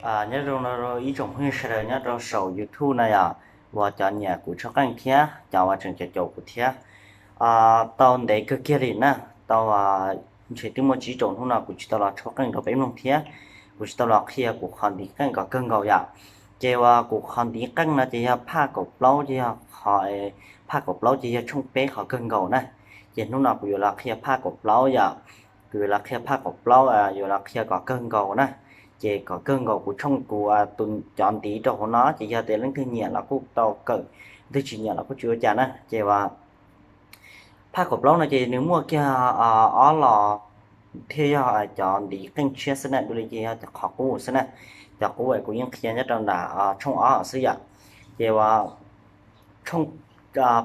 Nyob zoo ib tsoom phooj ywg sawv daws nyob rau saum YouTube no yom, uas cov nyiam kuv tshuab qeej thiab cov uas tseem caum caum kuv thiab. Tau ntev kawg kiag li na, tau ntshe twb muaj tsib rau hnub no kuv tsis tau los tshuab qeej rau peb mloog thiab, kuv tsis tau los qhia kuv qhov ntiv qeej kom kawg nkaus yom. Ces uas kuv qhov ntiv qeej no ces yog phaj kaum plaub, ces yog qhov, phaj kaum plaub ces yog tshooj peb qhov kawg nkaus na. Ces hnub no kuv yuav los qhia phaj kaum plaub yom. Kuv yuav los qhia phaj kaum plaub, yuav los qhia kom kawg nkaus na. Ces kom kawg nkaus kuv tshooj kuv tus cov ntiv rau hauv no, ces yog tias leej twg nyiam los kuj tau kawm, leej twg tsis nyiam los kuj tsis ua cas na. Ces uas phaj kaum plaub no ces nws muaj kiag ob los thiaj yog cov ntiv qeej tshiab xwb na, dua li ces yog cov qhov qub xwb na. Cov qub kuv yeej qhia nyob rau nram tshooj ob xwb yom. Ces uas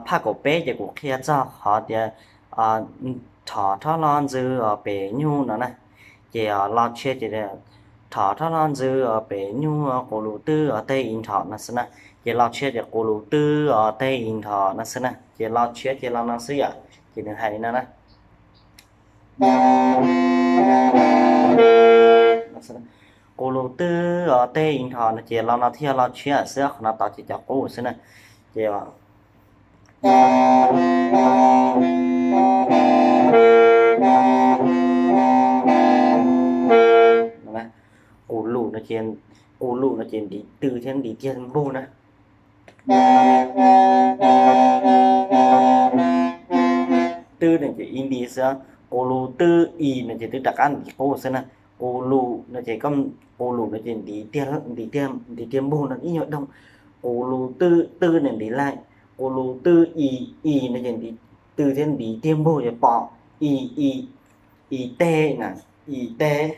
phaj kaum peb ces kuv qhia txog qhov tias thov thoj lo ntxwg pem nyuj no na. Ces lo tshiab ces thov thoj lo ntxwg pem nyuj qus lus twb teg i nrho no xwb na. Ces lo tshiab ces qus lus twb teg i nrho no xwb na. Ces lo tshiab ces lo no xwb yom. Ces nws hais li no na: Qus lus twb teg i nrho no ces lo no thiaj yog lo tshiab xwb, qhov no tod ces cov qub xwb na. Ces qus lus no ces, qus lus no ces ntiv tw thiab ntiv tiag npug na. Twb no ces ib ntiv xwb, qus lus twb i no ces twb rov qab ntiv qub xwb na. Qus lus no ces, qus lus no ces ntiv tiag npug no ib nyuag doog. Qus lus twb, twb no ntiv laig, qus lus twb i, i no ces ntiv tw thiab ntiv tiag npug ces pom, i, i, i teg na, i teg.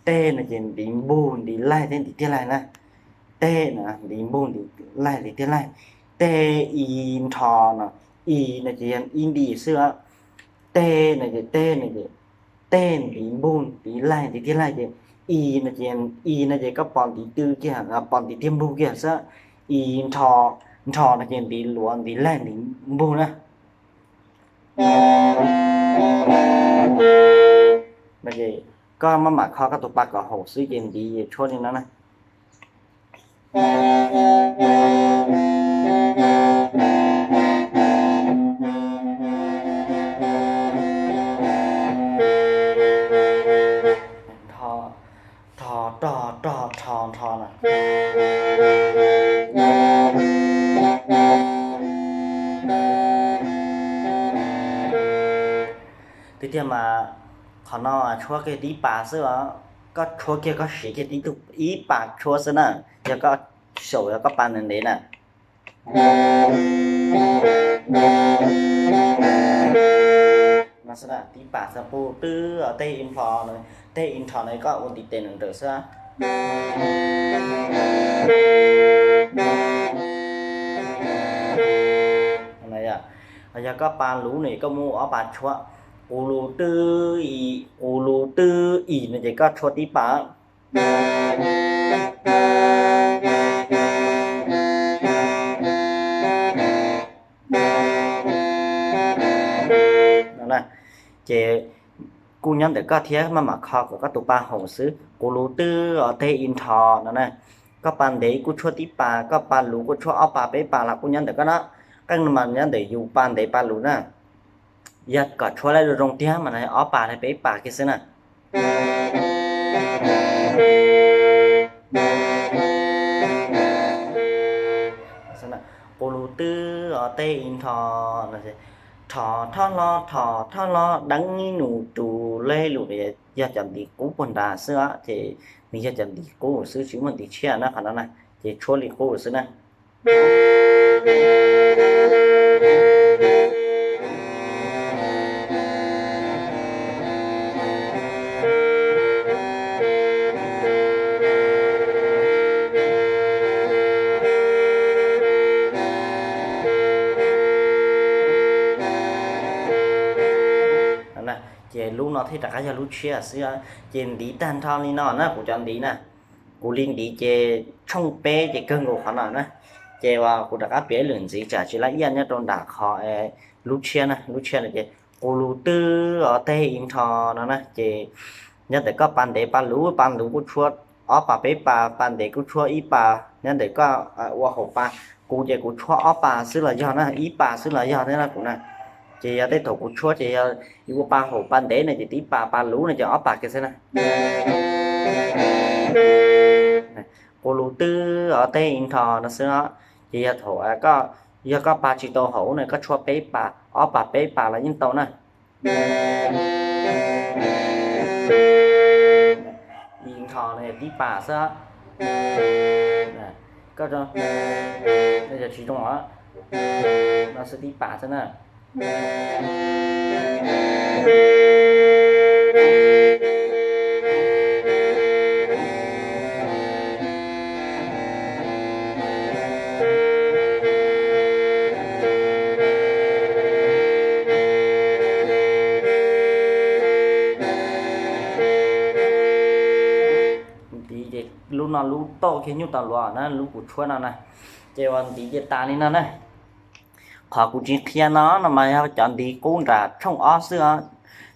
Teg no ces ntiv npug ntiv laig thiab ntiv tiag laig na. Teg na ntiv npug ntiv laig ntiv tiag laig. Teg i nrho no, i no ces yog ib ntiv xwb. Teg no ces, teg no ces teg ntiv npug ntiv laig ntiv tiag laig ces, i no ces, i no ces koj pom ntiv tw kiag, pom ntiv tiag npug kiag xwb. I nrho, nrho no ces ntiv luav ntiv laig ntiv npug na. Koj maj mam kho koj tus pa kom haum xwb ces ntiv tshuab li no na. Rho, rog, rog, rho, rho na. Tiag tiag mas qhov no tshuab kiag tib pas xwb os. Koj tshuab kiag, koj siv kiag tib tug ib pas tshuab xwb na. Yog koj xyaum, yog koj pa ntev ntev na. No xwb na, tib pas xwb, qus twb teg i nrho, teg i nrho no koj ua ntiv tes nrawm nrawm xwb. Yog koj pa luv no koj muab ob pas tshuab, qus lus twb i, qus lus twb i no ces koj tshuab tib pas. Ces kuj nyob ntawm koj thiab, maj mam kho kom koj tus pa haum xwb. Qus lus twb teg i nrho no na. Koj pa ntev kuj tshuab tib pas, koj pa luv kuj tshuab ob pas peb pas los kuj nyob ntawm koj na. Qeej no mas nyob ntawm yus pa ntev pa luv na. Yog kom tshuab lawm zoo zoo tiag mas ob pas los peb pas kiag xwb na. Qus lus twb teg i nrho, rho thoj hlo, rho thoj hlo, deeb ib nus rus lej lus, yog cov ntiv qub puag nrad xwb os, ces nws yog cov ntiv qub xwb tsis muaj ntiv tshiab na qhov no na, ces tshuab li qub xwb na. Ces lub no thiaj rov qab yog lub tshiab xwb. Ces ntiv tag nrho li no na, kuv cov ntiv na, kuv li ntiv ces tshooj peb ces kawg nkaus qhov no na. Ces uas kuv rov qab piav ib lwm ntxiv tsam tsis laj iaj nyob rau nram qhov lub tshiab na, lub tshiab no ces Qus lus twb os teg i nrho no na, ces nyob ntawm koj pas ntev pas luv, pas luv kuj tshuab ob pas peb pas, pas ntev kuj tshuab ib pas, nyob ntawm koj ua haum pas, kuv ces kuv tshuab ob pas xwb los yog na, ib pas xwb los yog thiab na kuv na. Ces yog tej thaum kuv tshuab ces yog ua pas haum pas ntev no ces tib pas, pas luv no ces ob pas kiag xwb na. Qus lus twb os teg i nrho no xwb os. Ces yog thaum koj, yog koj pas tsis tau haum no koj tshuab peb pas, ob pas peb pas los yeej tau na. I nrho no yog tib pas xwb. Koj, yog tsis zoo os, no xwb tib pas xwb na. Ntiv ces lub no lub toj kiag nyuj tau luav na, lub kuv tshuab no na. Ces uas ntiv ces tas li no na. Qhov kuv tsis qhia no no mas yog cov ntiv qub nram tshooj ob xwb,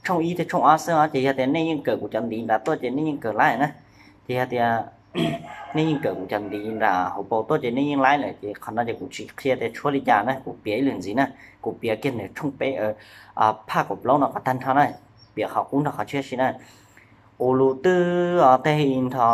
tshooj ib thiab tshooj ob xwb os. Ces yog tias nej yeej kawm kuv cov ntiv nrad tuaj ces nej yeej kawm laib na. Ces yog tias nej yeej kawm kuv cov ntiv nram hauv paus tuaj ces nej yeej laib lawm. Ces qhov no ces kuv tsis qhia tias tshuab li cas na, kuv piav ib lwm ntxiv na, kuv piav kiag nws tshooj peb, phaj kaum plaub no qhov tag nrho na, piav qhov qub nrog qhov tshiab si na. Qus lus twb os teg i nrho,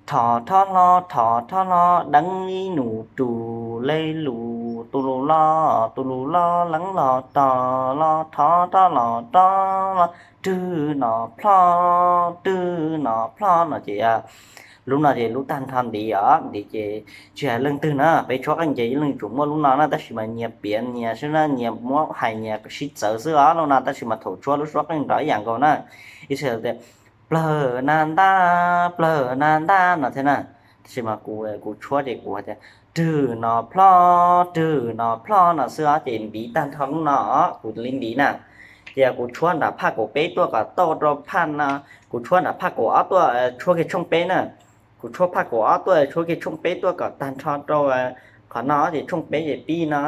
rho rhob hlob rho rhob hlob deeb ib nus tus, le lus tu lus loj tu lus loj leeb los rog los rho rhob los rog los rwg no plhob rwg no plhob no ces lub no ces lub tag nrho ntiv os, ntiv ces tsis hais leej twg na, peb tshuab qeej ces yeej leej tsum muaj lub no na, tab sis mas nyias piav nyias xwb na, nyias muab hais nyias sib txawv xwb os lub no, tab sis mas thaum tshuab lub suab qeej nrov ib yam nkaus na. Ib txhia tias plawg na ntab plawg na ntab no thiab na, tab sis mas kuv, kuv tshuab ces kuv hais tias rwg no plhob rwg no plhob no xwb os, ces ntiv tag nrho lub no os, kuv li ntiv na. Ces kuv tshuab nram phaj kaum peb tuaj kom tau rau phaj no, kuv tshuab nram phaj kaum ob tuaj tshuab kiag tshooj peb na. Kuv tshuab phaj kaum ob tuaj tshuab kiag tshooj peb tuaj kom tag nrho rau qhov no ces tshooj peb ces pib no.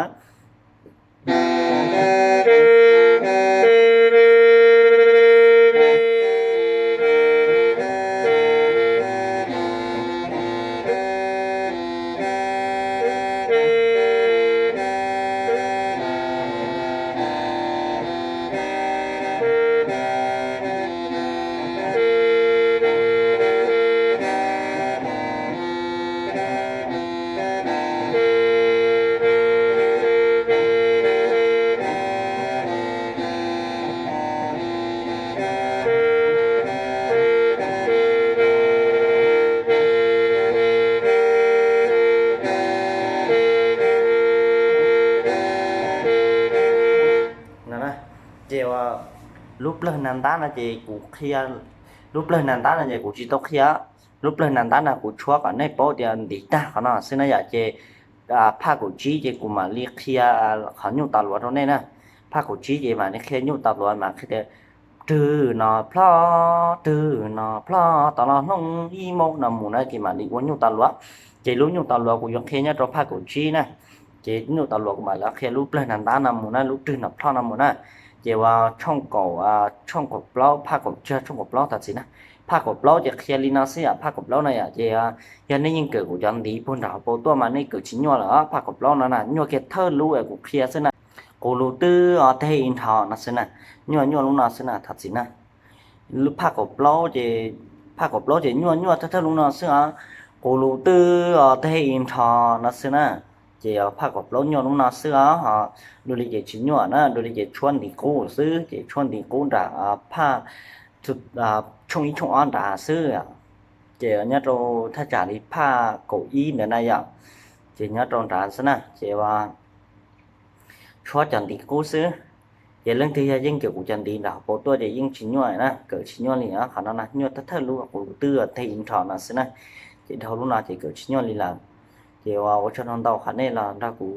Ces lub plawg na ntab no ces kuv qhia, lub plawg na ntab no ces kuv tsis tau qhia. Lub plawg na ntab no kuv tshuab kom nej paub tias ntiv tag qhov no xwb na yom. Ces phaj kaum tsib ces kuv mam li qhia qhov nyuj tas luav rau nej na. Phaj kaum tsib ces mam li qhia nyuj tas luav, mam qhia tias rwg no plhob rwg no plhob tau los hlob ib mob no mus na, ces mam li ua nyuj tas luav. Ces lub nyuj tas luav kuv yuav qhia nyob rau phaj kaum tsib na. Ces nyuj tas luav kuv mam li qhia lub plawg na ntab no mus na, lub rwg no plhob no mus na. Ces uas tshooj kaum, tshooj kaum plaub, phaj kaum tsib tshooj kaum plaub tam txiv na. Phaj kaum plaub ces qhia li no xwb yom, phaj kaum plaub no yom. Ces yog nej yeej kawm kuv cov ntiv puag nram hauv paus tuaj mas nej kawm tsis nyuaj lawm os. Phaj kaum plaub no na nyuaj kiag thawj lub kuv qhia xwb na. Qus lus twb os teg i nrho no xwb na, nyuaj nyuaj lub no xwb na tham txiv na. Phaj kaum plaub ces, phaj kaum plaub ces nyuaj nyuaj thawj thawj lub no xwb os. Qus lus twb os teg i nrho no xwb na. Ces phaj kaum plaub nyuaj lub no xwb os, ho dua li ces tsis nyuaj na, dua li ces tshuab ntiv qub xwb, ces tshuab ntiv qub nram phaj tshooj ib tshooj ob nrad xwb. Ces nyob rau thaj tsam li phaj kaum ib ntawd na yom, ces nyob rau nrad xwb na, ces tshuab cov ntiv qub xwb. Ces leej twg yog yeej kawm kuv cov ntiv nram hauv paus tuaj ces yeej tsis nyuaj na, kawm tsis nyuaj li os. Qhov no na nyuaj thawj thawj lub, qus lus twb teg i nrho no xwb na. Ces dhau lub no ces kawm tsis nyuaj li lawm. Ces ua tsaug ntau qhov nej los nrog kuv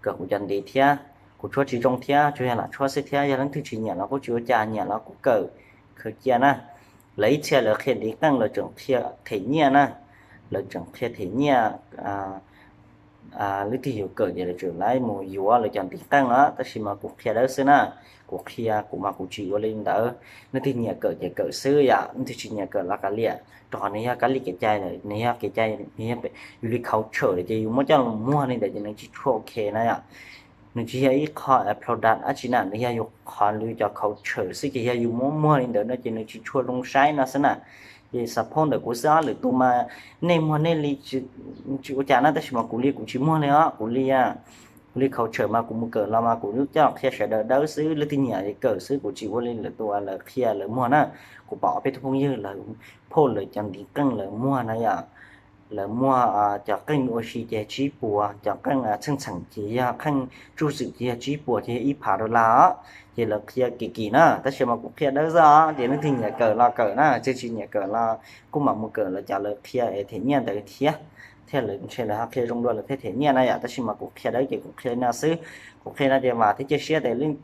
kawm kuv cov ntiv thiab. Kuv tshuab tsis zoo thiab, tsuas yog lam tshuab xwb thiab, yog leej twg tsis nyiam los kuj tsis ua cas, nyiam los kuj kawm khaws cia na. Lawv ib txhia lawv qhia ntiv qeej lawv tseem qhia them nyiaj na, lawv tseem qhia them nyiaj, Leej twg yuav kawm ces lawv tseem lawv mus yuav lawv cov ntiv qeej os, tab sis mas kuv qhia dawb xwb na. Kuv qhia kuv mas kuv tsis ua li ntawd. Leej twg nyiam kawm ces kawm xwb yom, leej twg tsis nyiam kawm los kav liam, rau qhov nws yog kab li kev cai lawm, nws yog kev cai, nws yog yus li khauv tshawm lawm ces yus muab coj los muag li ntawd ces nws tsis tshua ok na yom. Nws tsis yog ib qho product dab tsi na, nws yog yus qhov lwm cov khauv tshawm xwb ces yog yus muab muag li ntawd no ces nws tsis tshua zoo saib no xwb na. Ces xav phauj ntawm kuv xwb os, lwm tus mas nej muag nej li tsis ua cas na, tab sis mas kuv li kuv tsis muag li os, kuv li kuv li khauv tshawm mas kuv mus kawm los mas kuv coj qhia sawv daws dawb xwb, leej twg nyiam kawm xwb, kuv tsis ua li lwm tus lawv qhia lawv muag na. Kuv pom ob peb tug phooj ywg lawv phauj lawv cov ntiv qeej lawv muag na yom. Lawv muag cov qeej ua si ces tsib puas, cov qeej txheej txheem ces yog qeej tsuj xwm ces yog tsib puas ces yog ib phav dollar os. Ces lawv qhia kim kim na, tab sis mas kuv qhia dawb xwb os, ces leej twg nyiam kawm los kawm na, tsis tsis nyiam kawm los kuj mam mus kawm lawv cov lawv qhia es them nyiaj ntawd thiab. Thiab lawv ntshe lawv ho qhia zoo dua lawv thiaj them nyiaj na yom, tab sis mas kuv qhia dawb ces kuv qhia li no xwb. Kuv qhia no ces vam thiab cia siab tias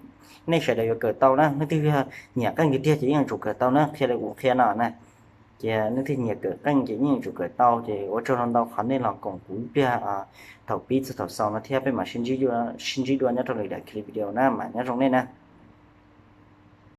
nej sawv daws yuav kawm tau na, leej twg nyiam qeej tiag tiag ces yeej yuav tsum kawm tau na, qhia li kuv qhia no na. Ces leej twg nyiam kawm qeej ces yeej yuav tsum kawm tau, ces ua tsaug ntau ntau qhov nej los koom kuv ib pliag thaum pib txog thaum xaus no thiab, peb mam sib ntsib dua nyob rau lwm daim clip video na, mam nyob zoo nej na.